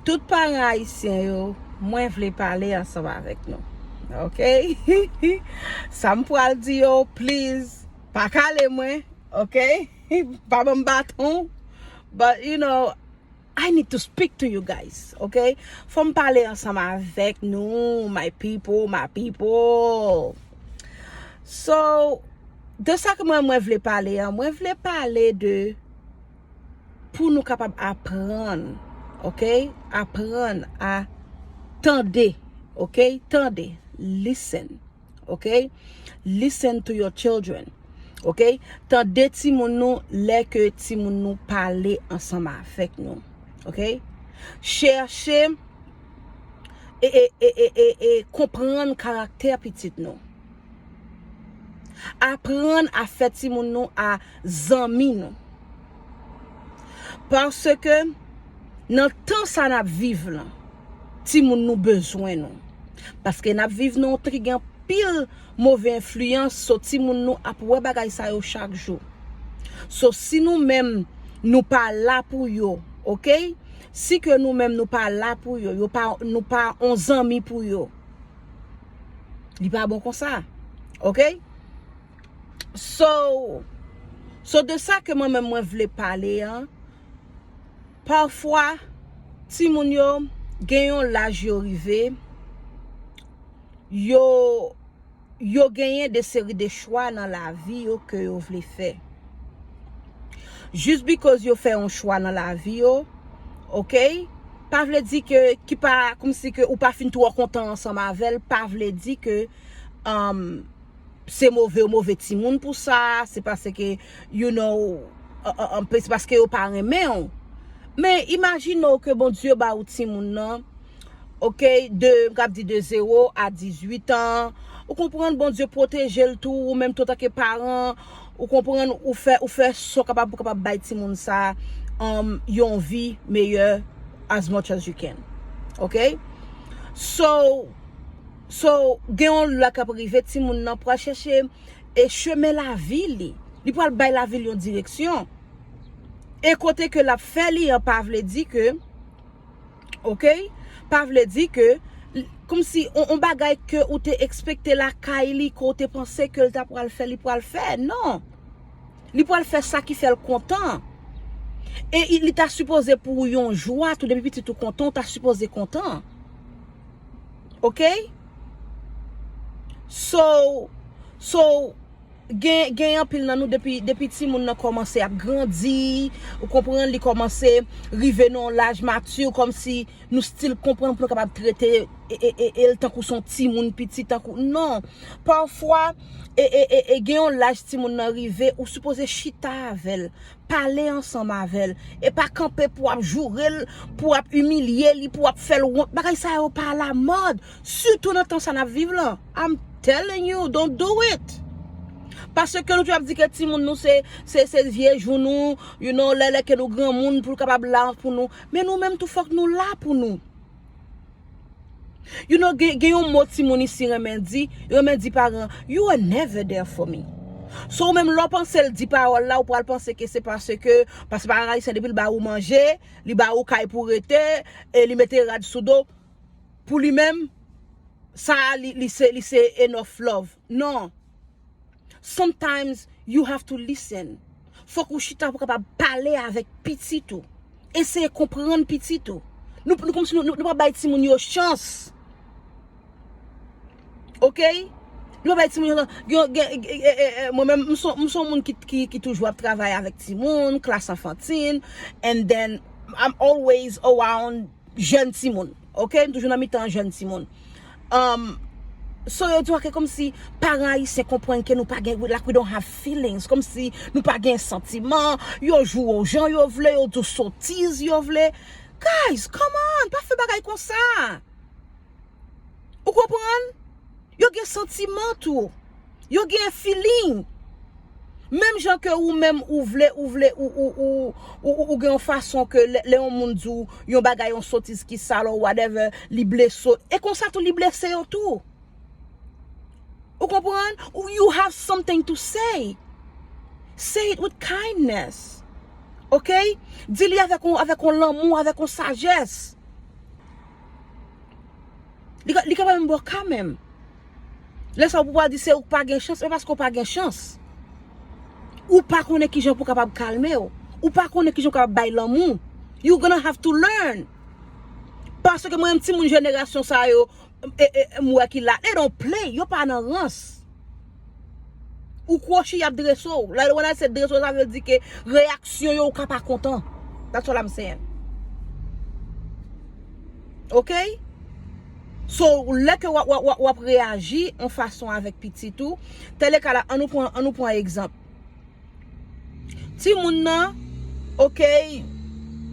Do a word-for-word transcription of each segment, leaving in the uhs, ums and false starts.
Tout paran ayisyen yo, mwen vle pale ansanm avèk nou. Ok? Sa m pral di yo, please, pa kale mwen. Ok? Pa ban m baton. But, you know, I need to speak to you guys. Ok? Fò m pale ansanm avèk nou, my people, my people. So, de sa ke mwen, mwen vle pale an, mwen vle pale de pou nou kapab aprann, ok? Aprann a tande, ok? Tande, listen, ok? Listen to your children, ok? Tande timoun nou lè ke timoun nou pale ansanm avèk nou, ok? Chèche e, e, e, e, e, e konprann karaktè pitit nou. Aprann a fè timoun nou a zanmi nou. Paske nan tan sa n ap viv lan, timoun nou bezwen nou. Paske n ap viv nan yon tan ki gen anpil move enfliyans, so timoun nou ap wè bagay sa yo chak jou. So si nou menm nou pa la pou yo, ok? Si ke nou menm nou pa la pou yo, yo pa, nou pa on zanmi pou yo, li pa bon konsa. Ok? So, so de sa ke mwen menm mwen vle pale an, pafwa, timoun yo gen yon laj yo rive, yo, yo genyen de seri de chwa nan lavi yo ke yo vle fè. Just because yo fè yon chwa nan lavi yo, ok? Pa vle di ke, ki pa, kòmsi ke ou pa fin twò kontan ansanm avè l, pa vle di ke, um, se move, yo move timoun pou sa, se paske, you know, uh, uh, uh, se paske yo pa renmen w. Men imajine w ke Bondye ba ou timoun nan, ok, de, m kab di de zewo a dizuit an. Ou konprann, Bondye pwoteje l tou, ou menm tou antanke paran, ou konprann, ou fè, ou fè sa w kapab pou kapab bay timoun sa, um, yon vi meyè as much as you can. Ok? So, so, gen yon lè k ap rive, timoun nan pral chèche e chemen lavi li. Li pral bay lavi l yon direksyon. E kote ke l ap fè li an pa vle di ke, ok? Pa vle di ke, kòmsi on, on bagay ke ou te ekspekte lakay li, ke ou te panse ke l ta pral fè, li pral fè. Non. Li pral fè sa ki fè l kontan. E i- li ta sipoze pou ou yon jwa tou, depi pitit ou kontan, ou ta sipoze kontan. Ok? So, so, gen, gen anpil nan nou depi, depi timoun nan kòmanse ap grandi, ou konprann, li kòmanse rive nan yon laj mati, kòmsi nou still konprann pou nou kapab trete e, e, e, e l tankou se yon timoun piti, tankou, non. Pafwa, e, e, e, e gen yon laj timoun nan rive, ou sipoze chita avè l, pale ansanm avè l, e pa kanpe pou ap joure l, pou ap imilye li, pou ap fè l wont. Bagay sa yo pa alamòd, sitou nan tan sa n ap viv lan. I'm telling you, don't do it. Paske nou toujou ap di ke timoun nou se, se, se vye jou nou, you know, lè, lè ke nou granmoun pou l kapab la pou nou. Men nou menm tou fòk nou la pou nou. You know, gen, gen yon mo timoun isi renmen di, yo renmen di paran, "You were never there for me." So, ou menm lè w panse l di pawòl la, ou pral panse ke se paske, paske paran ayisyen depi l ba ou manje, li ba ou kay pou rete, e li mete rad sou do, pou li menm, sa a, li, li se, li se enough love. Non. Sometimes you have to listen. Fòk ou chita pou kapab pale avèk pitit ou. Eseye konprann pitit ou. Nou, nou kòmsi nou, nou, nou pa bay timoun yo chans. Ok? Nou pa bay timoun yo chans. Gen, gen, gen, e, e, e, mwen menm, m son, m son moun ki, ki, ki toujou ap travay avèk timoun, klas anfantil, and then I'm always around jèn timoun. Ok? M toujou nan mitan jèn timoun. Um, so yo di w ke kòmsi paran ayisyen konprann ke nou pa gen, like, we don't have feelings, kòmsi nou pa gen santiman, yo joure w jan yo vle, yo di w sotiz yo vle. Guys, come on, pa fè bagay konsa. Ou konprann? Yo gen santiman tou. Yo gen feeling. Menm jan ke ou menm ou vle, ou vle, ou, ou, ou, ou, ou, ou gen yon fason ke lè, lè yon moun di w yon bagay, yon sotiz ki sal ou whatever, li blese w. E konsa tou li blese yo tou. Ou konprann? Ou, you have something to say. Say it with kindness. Ok? Di li avèk yon, avèk yon lanmou, avèk yon sajès. Li ka, li ka pa menm ba w ka menm. Lè sa ou pou pa di se ou k pa gen chans, e paske ou pa gen chans. Ou pa konnen kijan pou kapab kalme w. Ou pa konnen kijan pou kapab bay lanmou. You gonna have to learn. Paske mwen menm timoun jenerasyon sa yo, e, e, m wè ki la, they don't play, yo pa nan rans. Ou kwochi, y ap drese w. Like, when I say drese w, sa vle di ke reyaksyon yo, ou ka pa kontan. That's all I'm saying. Ok? So, lè ke w ap, w ap, w ap, w ap reyaji yon fason avèk pitit ou, tèlè ka la, an nou pran, an nou pran egzanp. Timoun nan, ok,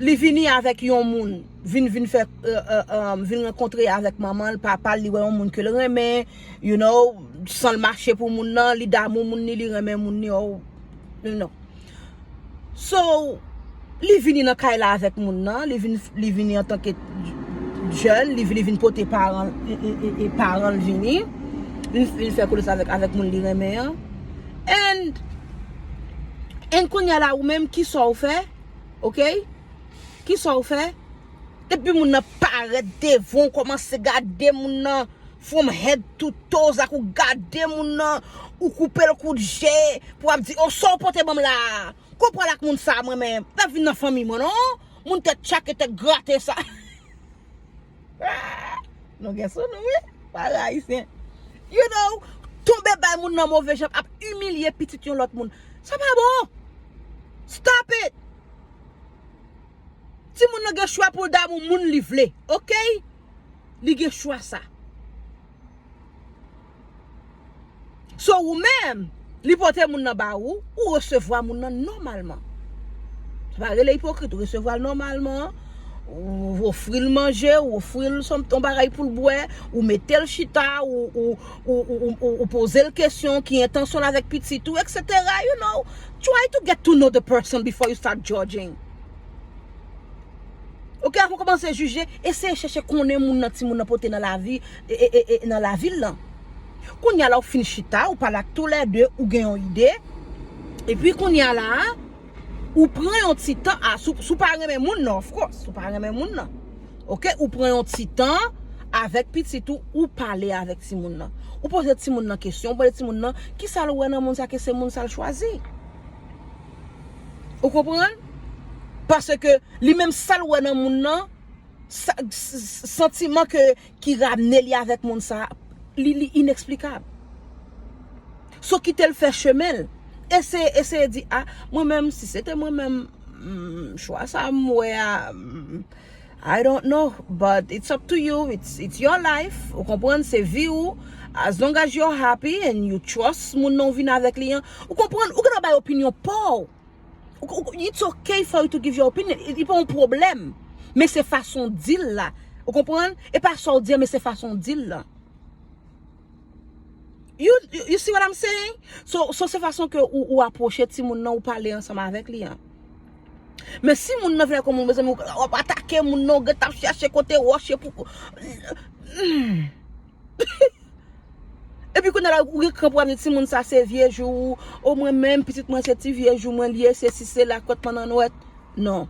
li vini avèk yon moun, vin, vin fè, euh, euh, euh, vin rankontre avèk manman l, papa l, li wè yon moun ke l renmen, you know, san l mache pou moun nan, li damou moun ni, li renmen moun ni, oh, you know. So, li vini nan kay la avèk moun nan, li vin, li vini antanke jèn, li, li vin pote paran, e, e, e, e paran l vini, li, li fè konesans avèk, avèk moun li renmen an. And, and kounye a la ou menm, kisa w fè? Ok? Kisa w fè? Depi moun nan parèt devan w, kòmanse gade moun nan from head to toes, ak ou gade moun nan, ou koupe l kout je, pou w ap di, "Oh, sa w pote ban m la a? Konprann ak moun sa a mwen menm. L ap vin nan fanmi mwen, non? Moun tèt tchake, tèt grate sa." Nou gen sou nou, wi. Parèy ayisyen. You know, tonbe bay moun nan move jan, ap imilye pitit yon lòt moun. Sa pa bon. Stop it. Timoun nan gen chwa pou l damou moun li vle, ok? Li gen chwa sa. So, ou menm, li pote moun nan ba ou, ou resevwa moun nan nòmalman. Sa pa rele ipokrit, ou resevwa l nòmalman, ou ofri l manje, ou ofri l yon bagay pou l bwè, ou mete l chita, ou, ou, ou, ou, ou, ou poze l kesyon, ki entansyon l avèk pitit ou, et cetera. You know, try to get to know the person before you start judging. Ok, avan w kòmanse jije, eseye chèche konnen moun nan, timoun nan pote nan lavi, e, e, e, e, nan lavi l lan. Kounye a la, ou fin chita, ou pale ak toulède, ou gen yon ide. Epi kounye a la, ou pran yon ti tan, a, si w, si w pa renmen moun nan, of course, si w pa renmen moun nan. Ok, ou pran yon ti tan avèk pitit ou, ou pale avèk timoun nan. Ou poze timoun nan kesyon, ou poze timoun nan, kisa l wè nan moun sa ke se moun sa l chwazi? Ou konprann? Paske li menm sa l wè nan moun nan, sa, s-, s-, santiman ke, ki ramne li avèk moun sa, li, li ineksplikab. So kite l fè chemen l. Eseye, eseye di, a, mwen menm, si se te mwen menm, mm, chwa sa m wè a, mm, I don't know, but it's up to you, it's, it's your life. Ou konprann, se vi ou. As long as you're happy and you trust moun nan ou vin avèk li an, ou konprann, ou gen dwa bay opinyon pa w. Ou, ou, it's okay for you to give your opinion. Li pa yon pwoblèm. Men se fason w di l la. Ou konprann? E pa sa w di an, men se fason w di l la. You, you, you see what I'm saying? So, so se fason ke ou, ou apwoche timoun nan, ou pale ansanm avèk li an. Men si moun nan vin ak yon moun, mezanmi, w ap atake moun nan, ou gentan ap chache kote wòche pou. Epi kounye a la, ou gen kran pou ap di timoun sa se vye jou ou, o mwen menm, pitit mwen se ti vye jou mwen li ye, se si se la, kòtman nan nwèt. Non.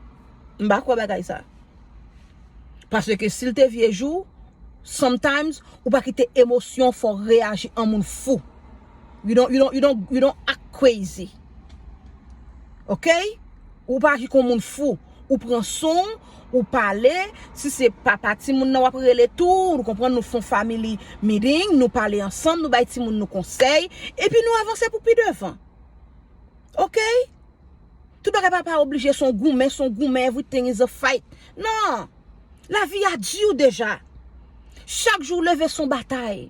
M pa kwè bagay sa. Paske si l te vye jou, sometimes, ou pa kite emosyon fè w reyaji an moun fou. You don't, you don't, you don't, you don't act crazy. Ok? Ou pa aji kon moun fou. Ou pran son w, ou pale. Si se papa timoun nan w ap rele tou, ou konprann, nou fè yon family meeting, nou pale ansanm, nou bay timoun nou konsèy, epi nou avanse pou pi devan. Ok? Tout bagay pa, pa oblije se yon goumen, se yon goumen, everything is a fight. Non! Lavi a di deja. Chak jou w leve se yon batay.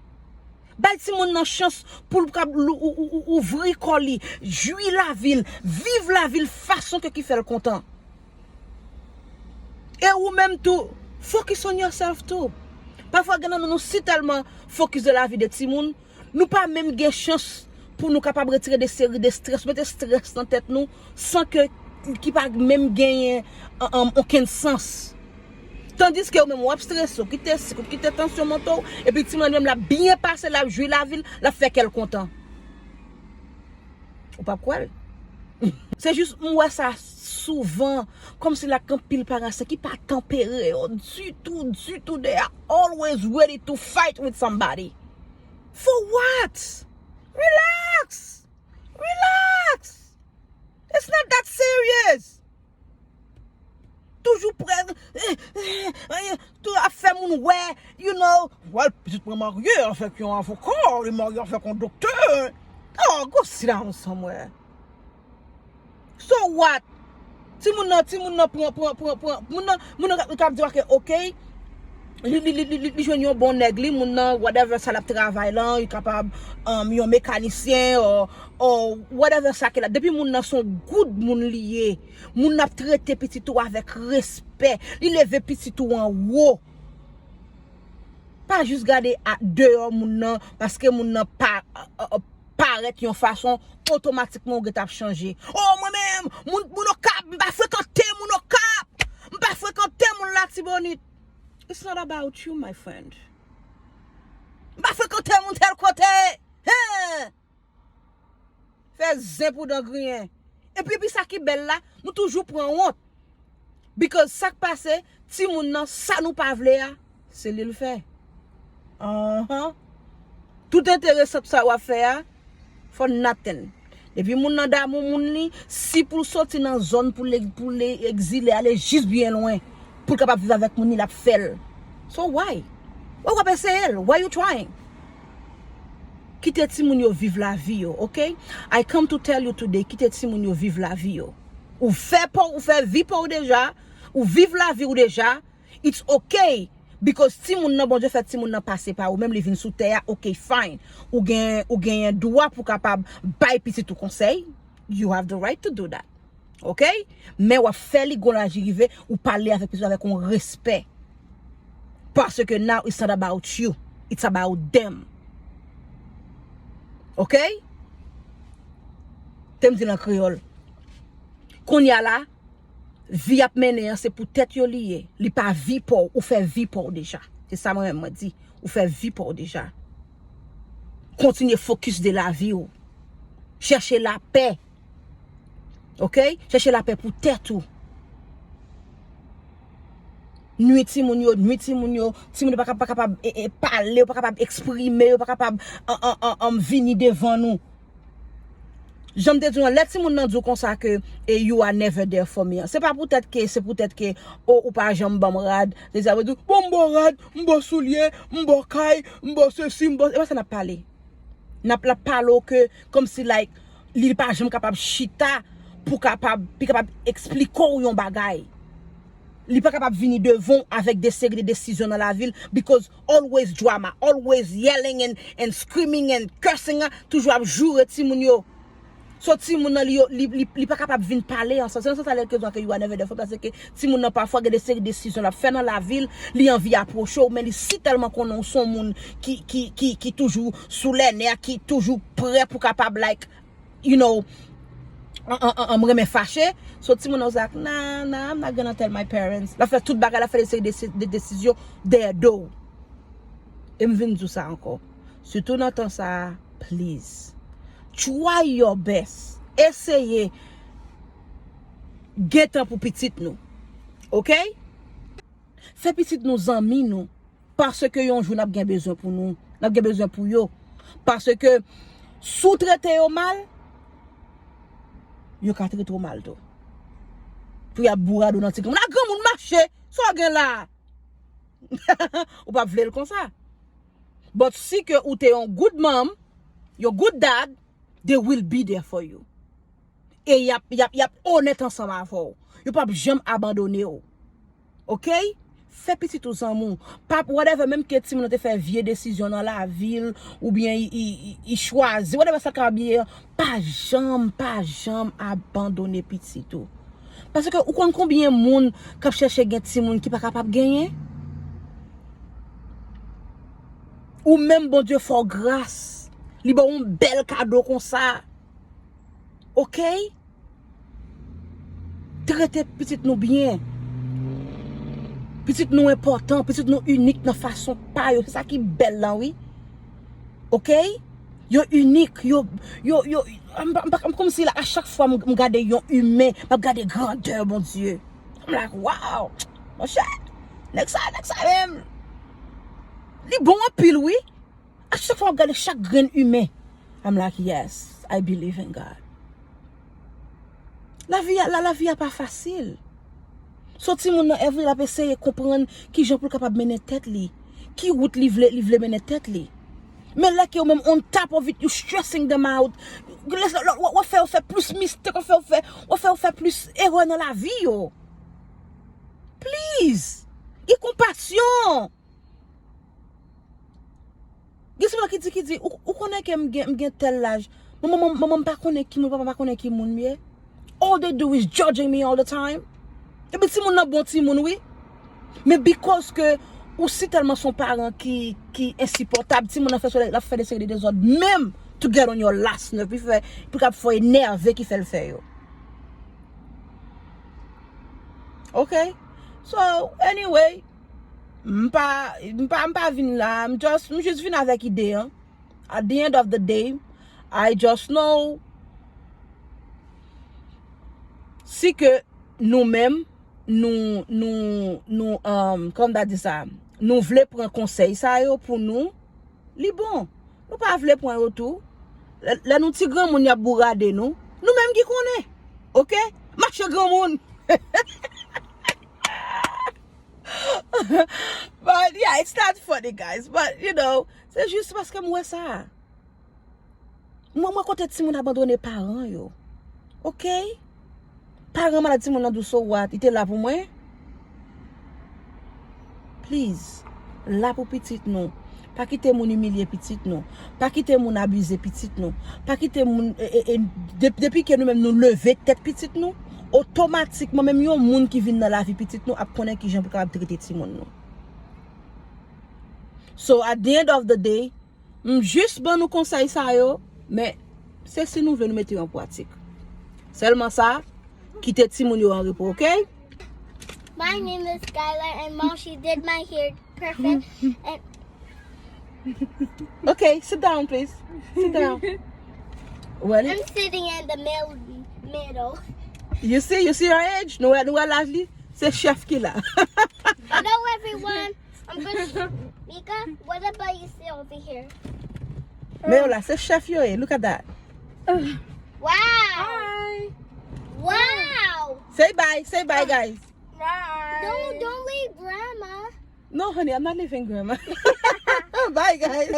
Bay timoun nan chans pou l kab ou, ou, ou, ou, ouvri kò li, jwi lavi l, viv lavi l fason ke ki fè l kontan. E ou menm tou, focus on yourself tou. Pafwa gen nan nou, nou si tèlman focus de lavi de timoun, nou pa menm gen chans pou nou kapab retire de seri de strès, mete strès nan tèt nou san ke ki pa menm genyen an, an, okenn sans. Tandiske ou menm w ap strese, ou kite sik, ou kite tansyon monte w, epi timoun nan li menm l ap byen pase, l ap jwi lavi l, l ap fè kè l kontan. Ou p ap kwè l. Se jis m wè sa souvan, kòmsi like gen anpil paran ki pa tanpere yo ditou, ditou. They are always ready to fight with somebody. For what? Relax. Relax. It's not that serious. Toujou prè, eh, eh, eh, tou ap fè moun wè, you know, wè l pitit mwen marye avèk yon avoka, li marye avèk yon doktè. Oh, go sit down somewhere. So what? Timoun nan, timoun nan pran, pran, pran, pran, moun nan, moun nan ka, ka di, ok, ok, li, li, li, li, li jwenn yon bon nèg, li, moun nan, whatever sa l ap travay lan, li kapab, um, yon mekanisyen, or, or whatever sa ke la. Depi moun nan se yon good moun li ye, moun nan ap trete pitit ou avèk respè, li leve pitit ou anwo. Pa jis gade a, deyò moun nan, paske moun nan pa, uh, uh, parèt yon fason, otomatikman ou gentan ap chanje. Oh, mwen menm, moun, moun Okap, m pa frekante moun Okap. M pa frekante moun Latibonit. It's not about you, my friend. M pa frekante moun tèl kote. Hen! Fè zen pou dan griyen. Epi, epi sa ki bèl la, nou toujou pran wont. Because sa k pase, timoun nan, sa nou pa vle a, se li l fè. Anhan. Tout enteresan sa w ap fè a, for nothing. Depi moun nan damou moun li, si pou l soti nan zòn pou l, pou l egzile, ale jis byen lwen, pou l kapab viv avèk moun li, l ap fè l. So why? Why w ap eseye l? Why you trying? Kite timoun yo viv lavi yo, ok? I come to tell you today, kite timoun yo viv lavi yo. Ou fè pa w, ou fè vi pa w deja, ou viv lavi w deja, it's ok. Because timoun nan, Bondye fè timoun nan pase pa ou, menm li vin sou tè a, ok, fine. Ou gen, ou genyen dwa pou kapab bay pitit ou konsèy. You have the right to do that. Ok? Men w ap fè li gon laj li rive, ou pale avèk pitit ou avèk yon respè. Paske now it's not about you. It's about them. Ok? Te m di l an kreyòl. Kounye a la, vi y ap mennen an, se pou tèt yo li ye. Li pa vi pa w, ou fè vi pa w deja. Se sa mwen menm mwen di. Ou fè vi pa w deja. Kontinye fokis de lavi w. Chèche lapè. Ok? Chèche lapè pou tèt ou. Nwi timoun yo, nwi timoun yo. Timoun yo pa ka, pa kapab, e, e, pale, yo pa kapab eksprime, yo pa kapab, an, an, an, an, vini devan nou. Jan m te di w, lè timoun nan di w konsa ke, e, you are never there for me an, se pa poutèt ke, se poutèt ke, o, ou pa janm ban m rad. Deja, yo di, bon, m ba w rad, m ba w soulye, m ba w kay, m ba w sesi, m ba w, e pa sa n ap pale. N ap, l ap pale w ke, kòmsi, like, li pa janm kapab chita pou kapab, li kapab eksplike w yon bagay. Li pa kapab vini devan w avèk de seri de desizyon nan lavi l, because always drama, always yelling and, and screaming and cursing, toujou ap joure timoun yo. So timoun nan li, li, li, li pa kapab vin pale ansanm. Se nan sans sa lè ke, ke you are never there for, paske timoun nan pafwa gen de seri desizyon l ap fè nan lavi l, li anvi apwoche w, men li si tèlman konnen w se yon moun ki, ki, ki, ki toujou sou lè nè, ki toujou prè pou kapab, like, you know, an, an, an, an renmen fache. So timoun nan w se like, nah, nah, I'm not gonna tell my parents. L ap fè tout bagay, l ap fè de seri de, de desizyon dèyè do w. E m vin di w sa ankò. Sitou nan tan sa a, please. Try your best. Eseye gen tan pou pitit nou. Ok? Fè pitit nou zanmi nou. Paske yon jou n ap gen bezwen pou nou. N ap gen bezwen pou yo. Paske si w trete yo mal, yo ka trete w mal tou. Pou y ap bourado nan ti granmoun. A granmoun mache, sa w gen la? Ou p ap vle l konsa. But si ke ou te yon good mom, yon good dad, they will be there for you. E y ap, y ap, y ap onèt ansanm avè w. Yo p ap janm abandone w. Ok? Fè pitit ou zanmi w. Pa, whatever, menm ke timoun nan te fè vye desizyon nan lavi l, oubyen i, i, i, i chwazi, whatever sa ka byen, pa janm, pa janm abandone pitit ou. Paske ou konn konbyen moun k ap chèche gen timoun ki pa kapab genyen? Ou menm Bondye fè w gras. Li ba w yon bèl kado konsa. Ok? Trete pitit nou byen. Pitit nou enpòtan, pitit nou inik nan fason pa yo. Se sa ki bèl lan, wi. Ok? Yo inik, yo, yo, yo, m pa, m pa, m kòmsi la, a chak fwa m, m gade yon imen, m ap gade grandè Bondye. I'm like, wow, monchè, nèg sa, nèg sa menm, li bon anpil, wi. A chak fwa m ap gade chak grenn imen, I'm like, yes, I believe in God. Lavi a, la, lavi a pa fasil. So timoun nan every l ap eseye konprann kijan pou l kapab mennen tèt li. Ki wout li vle, li vle mennen tèt li. Men lè ke ou menm on top of it, you stressing them out. Lè, lè, lè, w, w fè yo fè plis mistake, w fè yo fè, w fè yo fè plis erè nan lavi yo. Please. Gen konpasyon. Gen timoun ki di, ki di, ou, ou konnen ke m gen, m gen tèl laj. Manman, manman, manman m pa konnen ki moun, papa m pa konnen ki moun m ye. All they do is judging me all the time. Epi timoun nan bon timoun, wi. Men because ke ou si tèlman son paran ki, ki ensipòtab, timoun nan fè sou, l ap fè de seri de dezòd menm to get on your last nerve, pou fè, pou kap fè enève ki fè l fè yo. Ok? So, anyway, m pa, m pa, m pa vin la, m just, m just vin avèk ide an. At the end of the day, I just know si ke nou menm, nou, nou, nou, um, kòman ta di sa, nou vle pran konsèy sa yo pou nou, li bon. Nou pa vle pran yo tou. Lè, lè nou ti granmoun y ap bourade nou, nou menm ki konnen. Ok? Mache granmoun. But yeah, it's not funny, guys. But, you know, se jis paske m wè sa. Mwen, mwen kote timoun abandone paran yo. Ok? Paran malad, timoun nan di w, so what? Li te la pou mwen? Please, la pou pitit nou. Pa kite moun imilye pitit nou. Pa kite moun abize pitit nou. Pa kite moun, e, e, e, de-, depi ke nou menm nou leve tèt pitit nou, otomatikman, menm yon moun ki vin nan lavi pitit nou ap konnen kijan pou kapab trete timoun nou. So, at the end of the day, m jis ban nou konsèy sa yo, men se si nou vle nou mete yo an pratik. Sèlman sa, kite timoun yo an repo, ok? My name is Skylar, and mom, she did my hair perfect. And Okay, sit down, please. Sit down. Well, I'm sitting in the middle. Middle. You see, you see your age? Nou wè, nou wè laj li? Se chèf ki la. Hello, everyone. I'm gonna. Mika, what about you sit over here? Men yo la, se chèf yo ye. Look at that. Wow. Wow. Say bye, say bye, guys. Don't, don't leave grandma. No, honey, I'm not leaving grandma. Bye, guys.